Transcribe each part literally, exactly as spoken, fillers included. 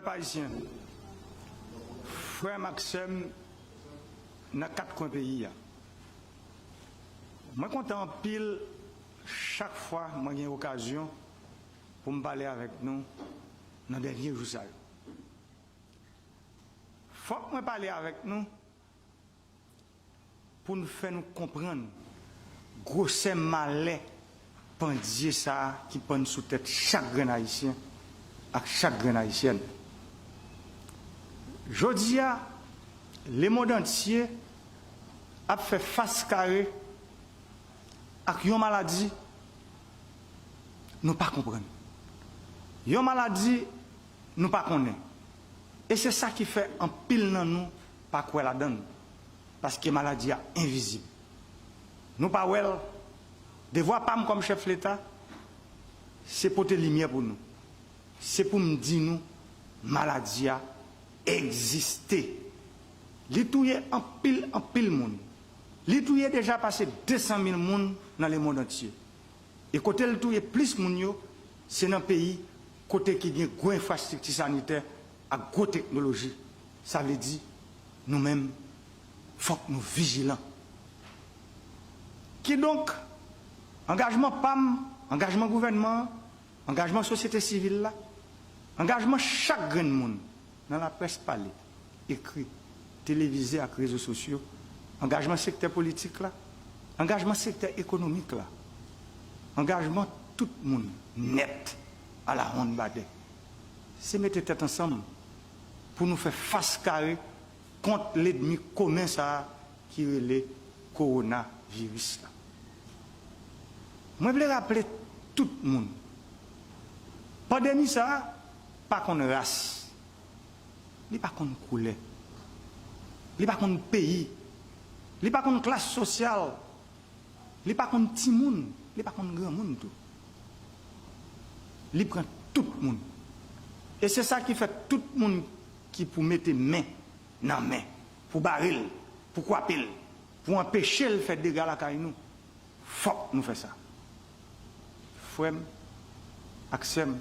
Pèp ayisyen, frè m ak sè m nan kat kwen peyi a, mwen kontan anpil chak fwa mwen gen okazyon pou m pale avèk nou nan dènye jou sa yo. Fòk mwen pale avèk nou pou n fè nou konprann gwosè malè pandye sa a ki pann sou tèt chak grenn Ayisyen ak chak grenn Ayisyèn. Jodi a, lemonn antye ap fè fas kare ak yon maladi nou pa konprann, yon maladi nou pa konnen. E se sa ki fè anpil nan nou pa kwè ladan l, paske maladi a envizib. Nou pa wè l. Devwa pa m kòm chèf Leta, se pote limyè pou nou. Se pou m di nou, maladi a egziste. Li touye anpil, anpil moun. Li touye deja pase de san mil moun nan lemonn antye. E kote l touye plis moun yo, se nan peyi kote ki gen gwo enfrastrikti sanitè ak gwo teknoloji. Sa vle di, nou menm, fòk nou vijilan. Kidonk, angajman pa m, angajman gouvènman an, angajman sosyete sivil la, angajman chak grenn moun nan laprès pale, ekri, televize ak rezo sosyo, angajman sektè politik la, angajman sektè ekonomik la, angajman tout moun nèt alawonnbadè, se mete tèt ansanm pou nou fè fas kare kont lènmi komen sa a ki rele kowonaviris la. Mwen vle raple tout moun, pandemi sa a pa konn ras, li pa konn koulè, li pa konn peyi, li pa konn klas sosyal, li pa konn timoun, li pa konn granmoun tou. Li pran tout moun. E se sa ki fè tout moun ki pou mete men nan men, pou bare l, pou kwape l, pou anpeche l fè dega lakay nou, fòk nou fè sa. Frè m ak sè m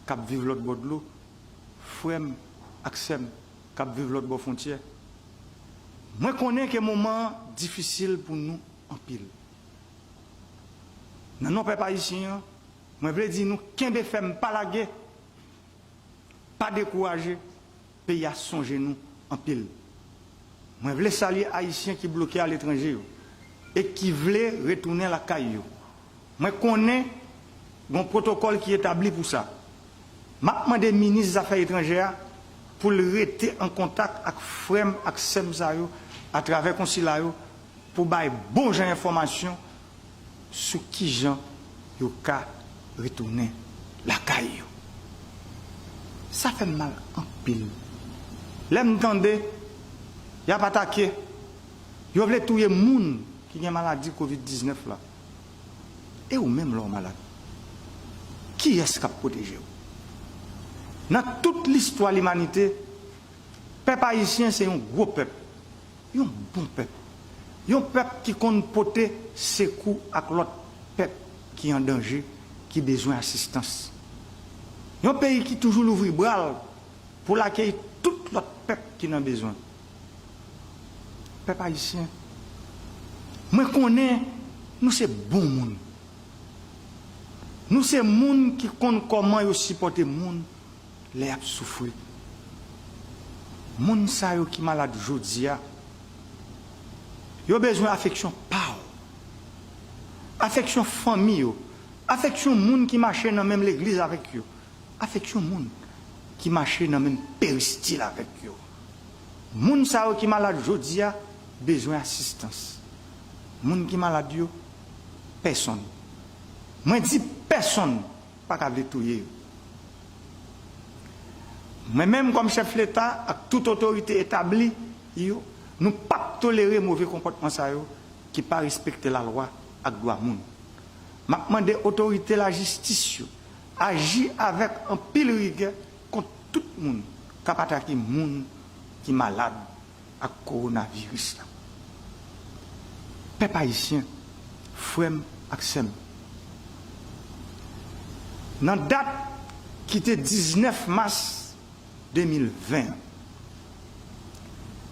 k ap viv lòt bò dlo, frè m ak sè m k ap viv lòt bò fwontyè, mwen konnen ke moman an difisil pou nou anpil. Nan non pèp ayisyen an, mwen vle di nou kenbe fèm, pa lage, pa dekouraje, peyi a sonje nou anpil. Mwen vle salye Ayisyen ki bloke aletranje yo e ki vle retounen lakay yo. Mwen konnen gen yon pwotokòl ki etabli pou sa. M ap mande minis zafè etranjè a pou l rete an kontak ak frè m ak sè m sa yo atravè konsila yo pou bay bon jan enfòmasyon sou kijan yo ka retounen lakay yo. Sa fè m mal anpil lè m tande y ap atake, yo vle touye moun ki gen maladi kovid diznèf la. E ou menm lè w malad, kiyès k ap pwoteje w? Nan tout listwa limanite, pèp ayisyen se yon gwo pèp, yon bon pèp, yon pèp ki konn pote sekou ak lòt pèp ki an danje, ki bezwen asistans. Yon peyi ki toujou louvri bra l pou l akeyi tout lòt pèp ki nan bezwen. Pèp ayisyen, mwen konnen nou se bon moun. Nou se moun ki konn kòman yo sipòte moun lè y ap soufri. Moun sa yo ki malad jodi a, yo bezwen afeksyon pa w, afeksyon fanmi yo, afeksyon moun ki mache nan menm legliz avèk yo, afeksyon moun ki mache nan menm peristil avèk yo. Moun sa yo ki malad jodi a bezwen asistans. Moun ki malad yo, pèsonn, mwen di pèsonn, pa ka vle touye yo. Mwen menm kòm chèf Leta ak tout otorite etabli yo, nou p ap tolere move konpòtman sa yo ki pa respekte lalwa ak dwa moun. M ap mande otorite lajistis yo aji avèk anpil rigè kont tout moun k ap atake moun ki malad ak kowonaviris la. Pèp ayisyen, frè m ak sè m, nan dat ki te diznèf mas de mil ven an.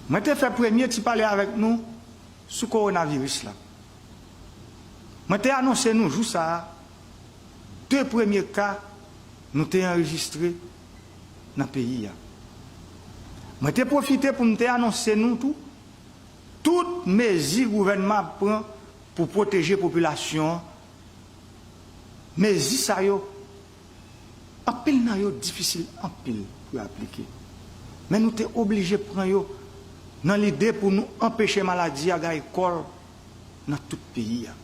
Mwen te fè premye ti pale avèk nou sou kowonaviris la. Mwen te anonse nou jou sa a, de premye ka nou te anrejistre nan peyi a. Mwen te pwofite pou m te anonse nou tou, tout mezi gouvènman ap pran pou pwoteje popilasyon an. Mezi sa yo, anpil nan yo difisil anpil pou yo aplike. Men nou te oblije pran yo nan lide pou nou anpeche maladi a gaye kò l nan tout peyi a.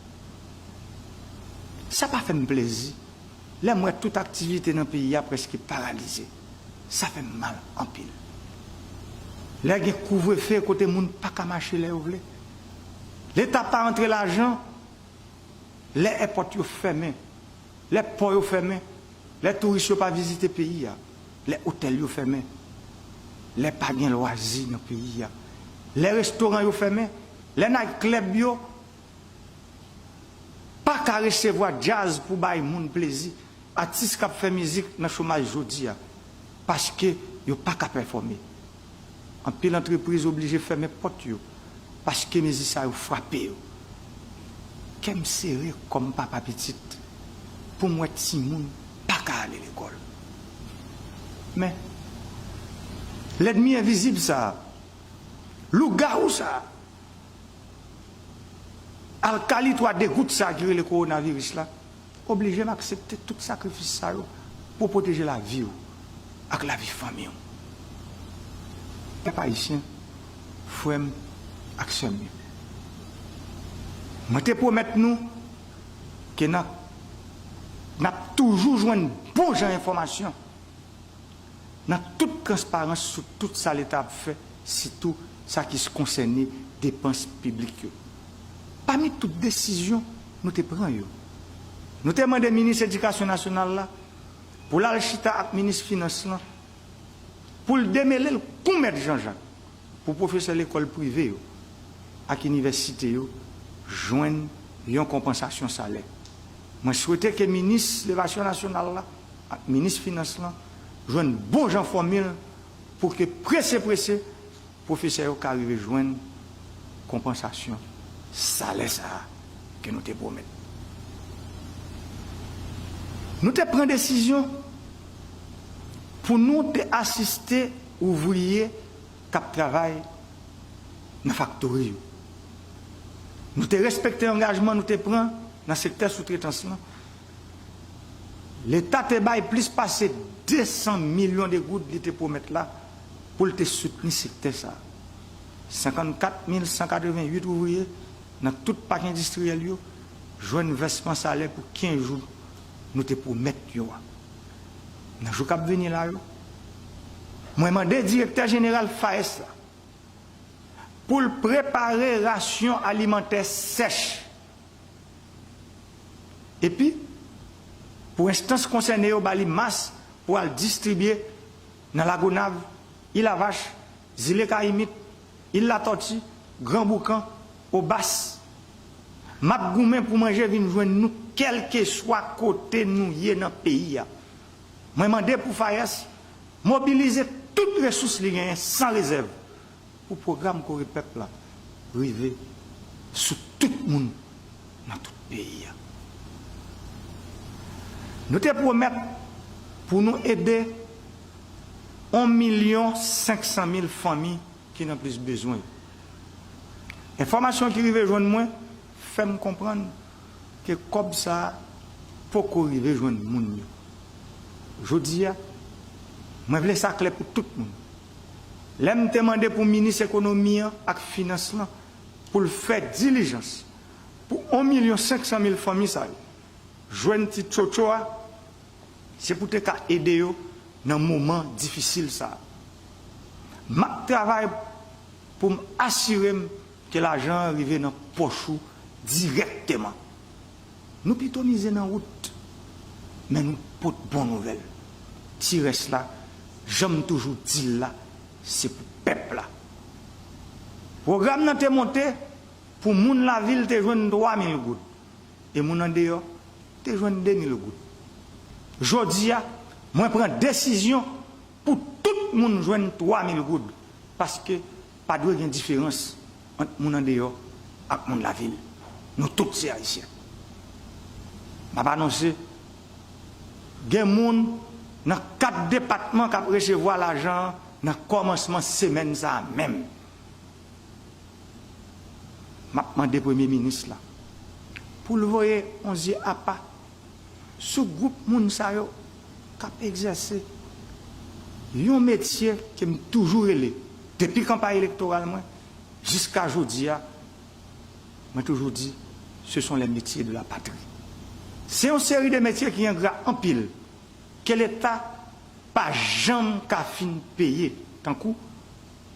Sa pa fè m plezi lè m wè tout aktivite nan peyi a prèske paralize. Sa fè m mal anpil. Lè gen kouvrefe kote moun pa ka mache lè yo vle, Leta pa antre lajan, lè èpòt yo fèmen, lè pò yo fèmen, lè touris yo pa vizite peyi a, lè otèl yo fèmen, lè pa gen lwazi nan peyi a, lè restoran yo fèmen, lè night club yo pa ka resevwa djaz pou bay moun plezi, atis k ap fè mizik nan chomaj jodi a, paske yo pa ka pèfòme. Anpil antrepriz oblije fèmen pòt yo paske mezi sa yo frape yo. Kè m sere kòm papa pitit pou m wè timoun pa ka ale lekòl. Men, lènmi envizib sa a, lougawou sa a, alkali twa degout sa a ki rele kowonaviris la, oblije m aksepte tout sakrifis sa yo pou pwoteje lavi w ak lavi fanmi w. Pèp ayisyen, frè m ak sè m yo, mwen te pwomèt nou ke n ap, n ap toujou jwenn bon jan enfòmasyon nan tout transparans sou tout sa Leta ap fè, sitou sa ki konsène depans piblik yo. Pami tout desizyon nou te pran yo, nou te mande minis edikasyon nasyonal la pou l al chita ak minis finans lan pou l demele l kou mèt Janjak pou pwofesè lekòl prive yo ak inivèsite yo jwenn yon konpansasyon salè. Mwen swete ke minis ledikasyon nasyonal la ak minis finans lan jwenn bon jan fòmil pou ke prese prese pwofesè yo ka rive jwenn konpansasyon salè sa a ke nou te pwomèt. Nou te pran desizyon pou nou te asiste ouvriye k ap travay nan faktori yo. Nou te respekte angajman nou te pran nan sektè soutretans lan. Leta te bay plis pase de san milyon de goud li te pwomèt la pou l te soutni sektè sa a. Senkannkat mil san katrevennuit ouvriye nan tout pak endistriyèl yo jwenn vèsman salè pou kenz jou nou te pwomèt yo a. Nan jou k ap vini la yo, mwen mande direktè jeneral FAES la pou l prepare rasyon alimantè sèch. Epi, pou enstans konsène yo ba li mas pou al distribye nan Lagonav, Ilavach, Zile Kayimit, Il Latòti, Gran Boukan, Obas. M ap goumen pou manje vin jwenn nou kèlkeswa kote nou ye nan peyi a. Mwen mande pou FAES mobilize tout resous li genyen san rezèv pou pwogram Kore Pèp la rive sou tout moun nan tout peyi a. Nou te pwomèt pou nou ede yon milyon senk san mil fanmi ki nan plis bezwen yo. Enfòmasyon ki rive jwenn mwen fè m konprann ke kòb sa a poko rive jwenn moun yo. Jodi a, mwen vle sa klè pou tout moun. Lè m te mande pou minis ekonomi an ak finans lan pou l fè dilijans pou yon milyon senk san mil fanmi sa yo jwenn ti tchotcho a, se pou te ka ede yo nan moman difisil sa a. M ap travay pou m asire m ke lajan an rive nan pòch ou dirèkteman. Nou pito mize nan wout, men nou pot bon nouvèl. Ti rès la, jan m toujou di l la, se pou pèp la. Pwogram nan te monte pou moun lavil te jwenn twa mil goud e moun andeyò te jwenn de mil goud. Jodi a, mwen pran desizyon pou tout moun jwenn twa mil goud, paske pa dwe gen diferans ant moun andeyò ak moun lavil. Nou tout se Ayisyen. M ap anonse, gen moun nan kat depatman k ap resevwa lajan an nan kòmansman semèn sa a menm. M ap mande Premye Minis la pou l voye yon zye apa sou gwoup moun sa yo k ap egzèse yon metye ke m toujou rele, depi kanpay elektoral mwen jiska jodi a, mwen toujou di, ce sont les métiers de la patrie. Se yon seri de metye ki engra anpil, ke Leta pa janm ka fin peye, tankou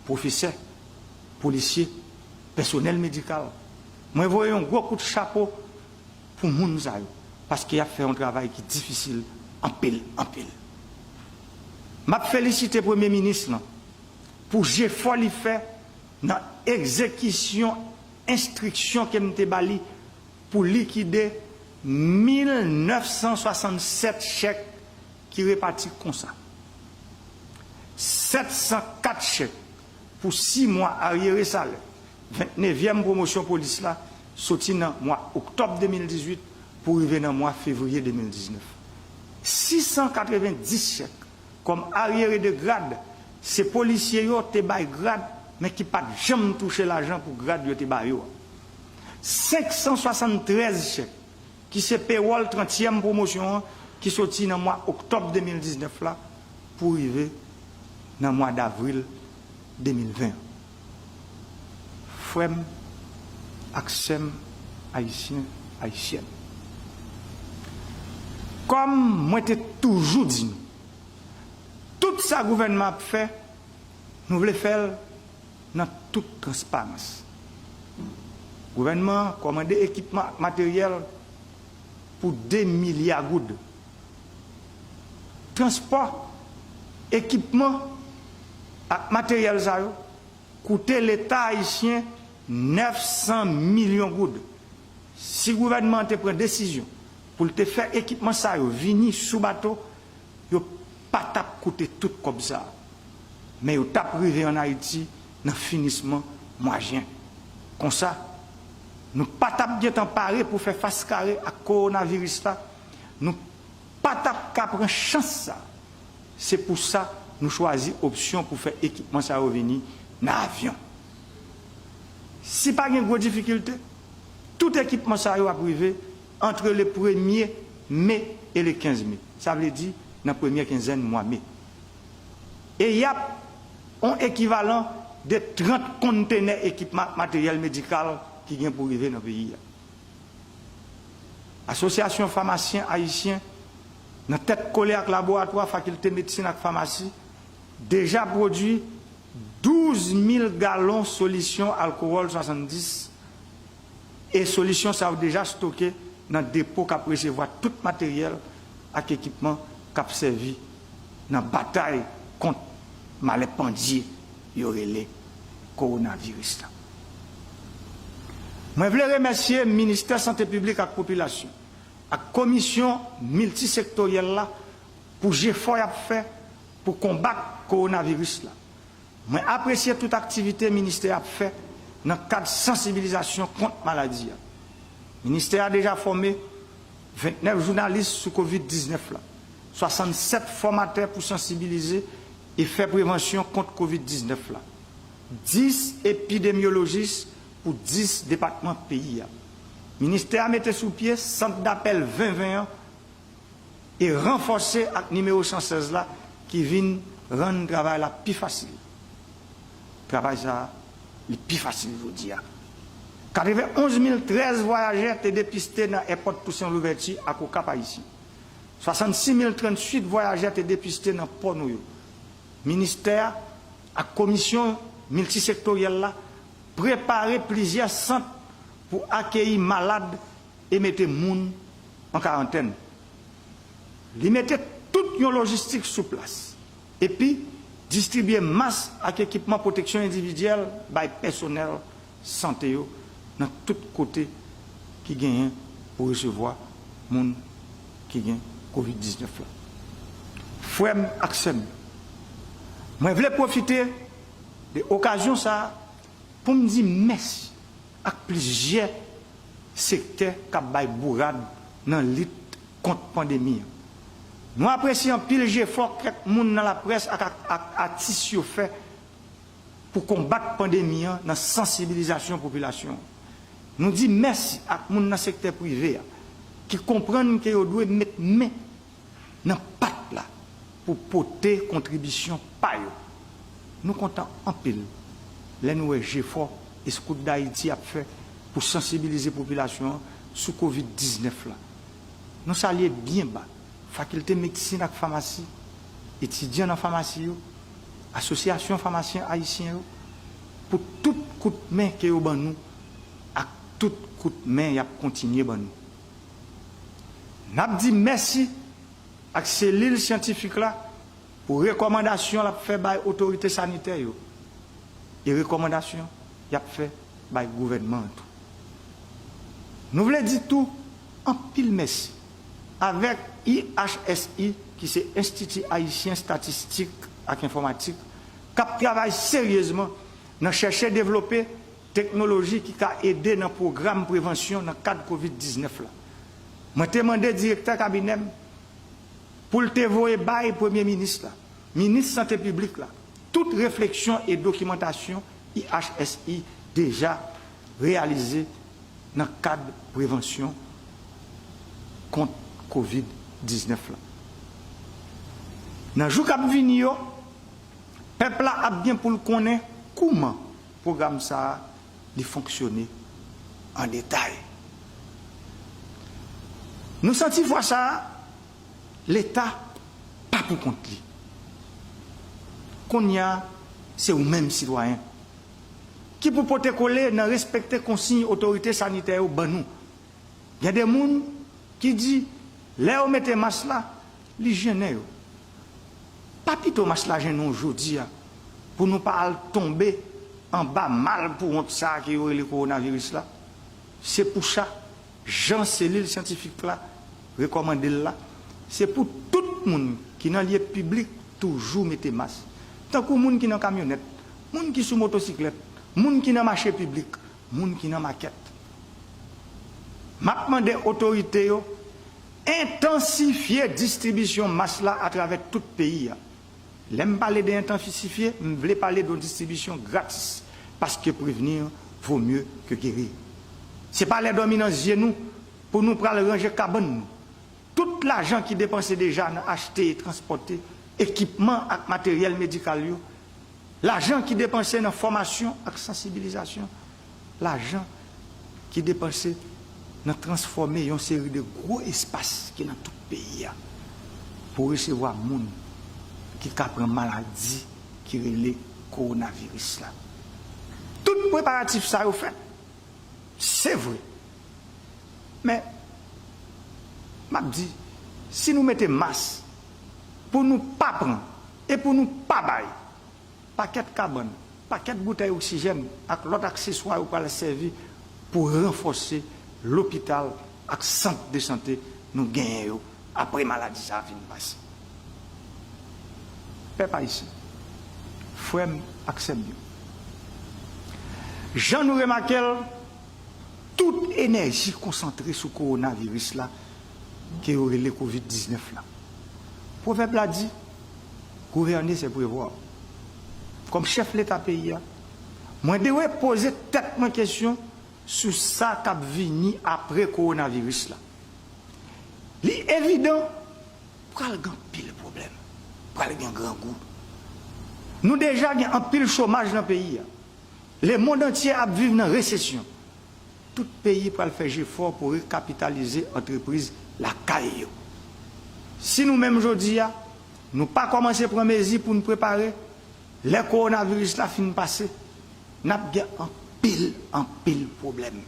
pwofesè, polisye, pèsonèl medikal. Mwen voye yon gwo kout chapo pou moun sa yo, paske y ap fè yon travay ki difisil anpil, anpil. M ap felisite Premye Minis lan pou jefò li fè nan egzekisyon enstriksyon ke m te ba li pou likide mil nèf san swasannsèt chèk ki repati konsa: sèt san kat chèk pou sis mwa aryere salè vennnevyèm pwomosyon polis la, soti nan mwa oktòb de mil dizuit pou rive nan mwa fevriye de mil diznèf. Sis san katrevenndis chèk kòm aryere de grad, se polisye yo te bay grad, men ki pa t janm touche lajan pou grad yo te ba yo a. Senk san swasanntrèz chèk, ki se pewòl trantyèm pwomosyon an, ki soti nan mwa oktòb de mil diznèf la pou rive nan mwa davril de mil ven an. Frè m ak sè m, Ayisyen, Ayisyèn, kòm mwen te toujou di nou, tout sa gouvènman ap fè, nou vle fè l nan tout transparans. Gouvènman an kòmande ekipman ak materyèl pou de milya goud. Transpò, ekipman ak materyèl sa yo koute Leta ayisyen nèf san milyon goud. Si gouvènman an te pran desizyon pou l te fè ekipman sa yo vini sou bato, yo pa t ap koute tout kòb sa a, men yo t ap rive ann Ayiti nan finisman mwa jen. Konsa, nou pa t ap gentan pare pou fè fas kare ak kowonaviris la, nou pa t ap ka pran chans sa a. Se pou sa nou chwazi opsyon pou fè ekipman sa yo vini nan avyon. Si pa gen gwo difikilte, tout ekipman sa yo ap rive antre le premye me e le kenz me, sa vle di nan premyè kenzèn mwa me. E y ap yon ekivalan de trant kontenè ekipman ak materyèl medikal ki gen pou rive nan peyi a. Asosyasyon Famasyen Ayisyen, nan tèt kole ak laboratwa Fakilte Medsin ak Famasi, deja pwodui douz mil galon solisyon alkowòl swasanndis, e solisyon sa yo deja stoke nan depo k ap resevwa tout materyèl ak ekipman k ap sèvi nan batay kont malè pandye yo rele kowonaviris la. Mwen vle remèsye Ministè Sante Piblik ak Popilasyon ak Komisyon Miltisektoryèl la pou jefò y ap fè pou konbat kowonaviris la. Mwen apresye tout aktivite ministè a ap fè nan kad sansibilizasyon kont maladi a. Ministè a deja fòme vennèf jounalis sou kovid diznèf la, swasannsèt fòmatè pou sansibilize e fè prevansyon kont kovid diznèf la, dis epidemyolojis pou dis depatman peyi a. Ministè a mete sou pye sant dapèl ven ven an e ranfòse ak nimewo san sèz la, ki vin rann travay la pi fasil. Travay sa a, li pi fasil jodi a. Katrevenonz mil trèz vwayajè te depiste nan èpòt Tousen Louvèti ak Okap Ayisyen. Swasannsis mil tranntuit vwayajè te depiste nan pò nou yo. Ministè a ak komisyon miltisektoryèl la prepare plizyè sant pou akeyi malad e mete moun an karantèn. Li mete tout yon lojistik sou plas, epi distribye mas ak ekipman pwoteksyon endividyèl bay pèsonèl sante yo nan tout kote ki genyen pou resevwa moun ki gen kovid diznèf la. Frè m ak sè m, Mwen vle pwofite de okazyon sa a pou m di mèsi ak plizyè sektè k ap bay bourad nan lit kont pandemi an. Nou apresye anpil jefò kèk moun nan laprès ak, ak, ak atis yo fè pou konbat pandemi an nan sansibilizasyon popilasyon an. Nou di mèsi ak moun nan sektè prive a ki konprann ke yo dwe met men nan pat la pou pote kontribisyon pa yo. Nou kontan anpil lè nou wè jefò Scout Dayiti ap fè pou sansibilize popilasyon an sou kovid diznèf la. Nou salye byen ba Fakilte Medsin ak Famasi, etidyan nan famasi yo, Asosyasyon Famasyen Ayisyen yo, pou tout kout men ke yo ban nou ak tout kout men y ap kontinye ban nou. N ap di mèsi ak selil syantifik la pou rekòmandasyon l ap fè bay otorite sanitè yo e rekòmandasyon y ap fè bay gouvènman an tou. Nou vle di tou anpil mèsi avèk I H S I, ki se Enstiti Ayisyen Estatistik ak Enfòmatik, k ap travay seryezman nan chèche devlope teknoloji ki ka ede nan pwogram prevansyon nan kad kovid diznèf la. Mwen te mande direktè kabinè m pou l te voye bay Premye Minis la, Minis Sante Piblik la, tout refleksyon e dokimantasyon I H S I deja reyalize nan kad prevansyon kont kovid diznèf la. Nan jou k ap vini yo, pèp la ap gen pou l konnen kouman pwogram sa a li fonksyone an detay. Nou santi fwa sa a, Leta pa pou kont li. Kounye a, se ou menm sitwayen ki pou pote kole nan respekte konsiy otorite sanitè yo ban nou. Gen de moun ki di, lè yo mete mas la, li jennen yo. Pa pito mas la jennen w jodi a pou nou pa al tonbe anba mal pou wont sa a ke yo rele kowonaviris la? Se pou sa, jan selil syantifik la rekòmande l la, se pou tout moun ki nan lye piblik toujou mete mas. Tankou moun ki nan kamyonèt, moun ki sou motosiklèt, moun ki nan mache piblik, moun ki nan makèt. M ap mande otorite yo entansifye distribisyon mas la atravè tout peyi a. Lè m pale de entansifye, m vle pale de yon distribisyon gratis, paske prevenir vaut mieux que guérir. Se pa lè dòmi nan zye nou pou nou pral ranje kabann nou. Tout lajan ki depanse deja nan achte e transpòte ekipman ak materyèl medikal yo, lajan ki depanse nan fòmasyon ak sansibilizasyon, lajan ki depanse nan transfòme yon seri de gwo espas ki nan tout peyi a pou resevwa moun ki ka pran maladi ki rele kowonaviris la. Tout preparatif sa yo fèt, se vre. Men, m ap di, si nou mete mas pou nou pa pran e pou nou pa bay, pakèt kabann, pakèt boutèy oksijèn ak lòt akseswa yo pral sèvi pou ranfòse lopital ak sant de sante nou genyen yo apre maladi sa a fin pase. Pèp ayisyen, frè m ak sè m yo, jan nou remake l, tout enèji konsantre sou kowonaviris la ke yo rele kovid diznèf la. Pwovèb la di, gouverner, c'est prévoir. Kòm chèf Leta peyi a, mwen dwe poze tèt mwen kesyon sou sa k ap vini apre kowonaviris la. Li evidan, pral gen anpil pwoblèm, pral gen grangou. Nou deja gen anpil chomaj nan peyi a. Lemonn antye ap viv nan resesyon. Tout peyi pral fè jefò pou rekapitalize antrepriz lakay yo. Si nou menm jodi a, nou pa kòmanse pran mezi pou n prepare, lè kowonaviris la fin pase, n ap gen anpil, anpil pwoblèm.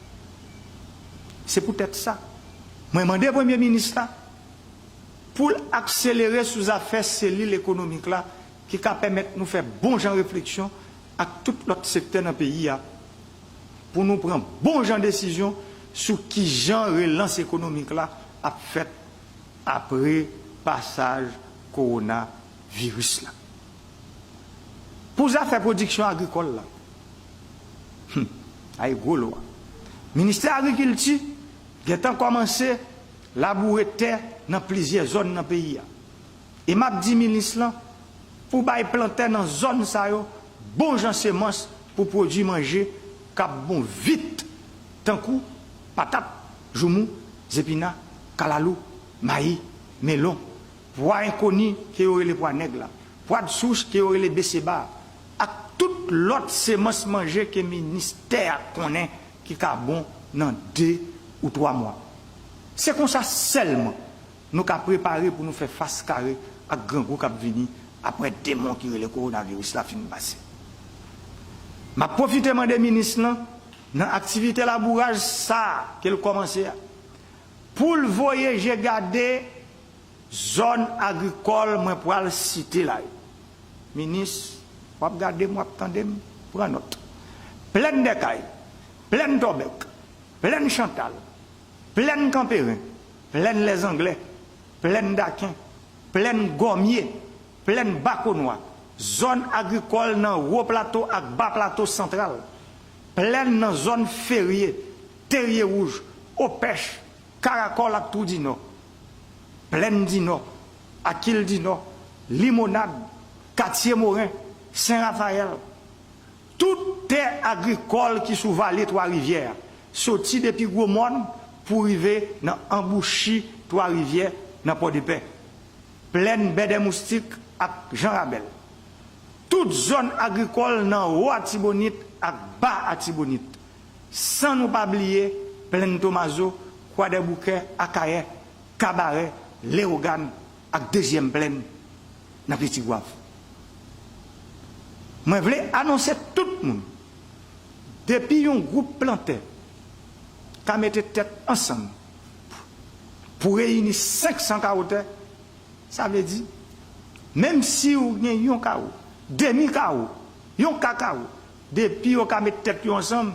Se poutèt sa, mwen mande Premye Minis la pou l akselere sou zafè selil ekonomik la ki ka pèmèt nou fè bon jan refleksyon ak tout lòt sektè nan peyi a pou nou pran bon jan desizyon sou kijan relans ekonomik la ap fèt apre pasaj kowonaviris la. Pou zafè pwodiksyon agrikòl la, hmm, ay gwo lwa. Ministè Agrikilti gentan kòmanse laboure tè nan plizyè zòn nan peyi a. E m ap di minis lan pou bay plantè nan zòn sa yo bon jan semans pou pwodui manje k ap bon vit, tankou patat, joumou, zepina, kalalou, mayi, melon, pwa enkoni ke yo rele pwa nèg la, pwa de souche ke yo rele beseba a, ak tout lòt semans manje ke ministè a konnen ki ka bon nan de ou twa mwa. Se konsa sèlman nou ka prepare pou nou fè fas kare ak grangou k ap vini apre demon ki rele kowonaviris la fin pase. M ap pwofite mande minis lan, nan aktivite labouraj sa a ke l kòmanse a, pou l voye je gade zòn agrikòl mwen pral site la yo. Minis, w ap gade m, w ap tande m, pran nòt. Plèn Dèkay, Plèn Tòbèk, Plèn Chantal, Plèn Kanperen, Plèn Lèzanglè, Plèn Daken, Plèn Gòmye, Plèn Bakonwa, zòn agrikòl nan Wo Plato ak Ba Plato Santral, plèn nan zòn Ferye, Terye Wouj, Opèch, Karakòl ak Twou di Nò, Plèn di Nò, Akil di Nò, Limonad, Katye Moren, Sen Rafayèl, tout tè agrikòl ki sou vale Twa Rivyè a, soti depi Gwo Mòn pou rive nan anbouchi Twa Rivyè nan Pòdepè, Plèn Bèdèmoustik ak Jan Rabèl, tout zòn agrikòl nan Wo Atibonit ak Ba Atibonit, san nou pa bliye Plèn Tomazo, Kwadèboukè, Akayè, Kabarè, Lewogàn ak Dezyèm Plèn nan Pitigwav. Mwen vle anonse tout moun, depi yon gwoup plantè ka mete tèt ansanm pou reyini senk san kawo tè, sa vle di, menm si w gen yon kawo, demi kawo, yon ka kawo, depi yo ka met tèt yo ansanm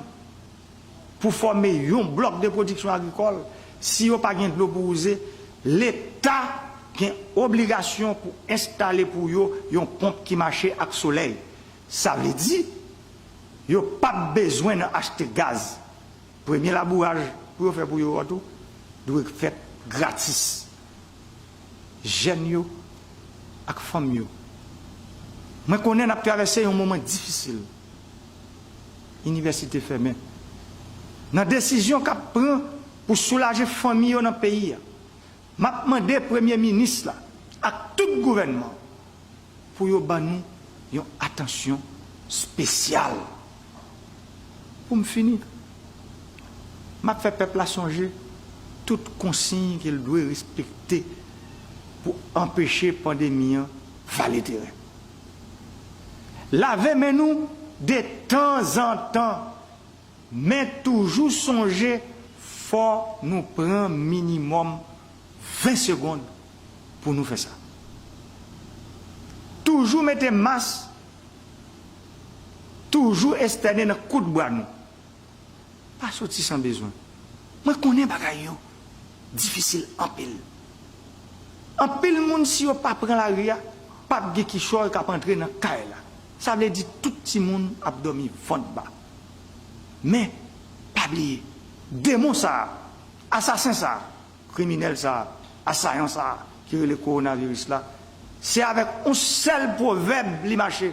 pou fòme yon blòk de pwodiksyon agrikòl, si yo pa gen dlo pou wouze, Leta gen obligasyon pou enstale pou yo yon ponp ki mache ak solèy. Sa vle di, yo p ap bezwen nan achte gaz. Premye labouraj pou yo fè pou yo a tou dwe fèt gratis. Jèn yo ak fanm yo. Mwen konnen n ap travèse yon moman difisil. Inivèsite fèmen. Nan desizyon k ap pran pou soulaje fanmi yo nan peyi a, m ap mande Premye Minis la ak tout gouvènman pou yo ban nou yon atansyon espesyal. Pou m fini, m ap fè pèp la sonje tout konsiy ke l dwe respekte pou anpeche pandemi an vale teren. Lave men nou detanzantan, men toujou sonje fò nou pran minimòm ven segonn pou nou fè sa. Toujou mete mas, toujou estène nan kout bra nou. Pa soti san bezwen. Mwen konnen bagay yo difisil anpil. Anpil moun, si yo pa pran lari a, p ap gen kichòy k ap antre nan kay la. Sa vle di tout timoun ap dòmi vant ba. Men, pa bliye, demon sa a, asasen sa a, kriminèl sa a, asayan sa a ki rele kowonaviris la, se avèk yon sèl pwovèb li mache,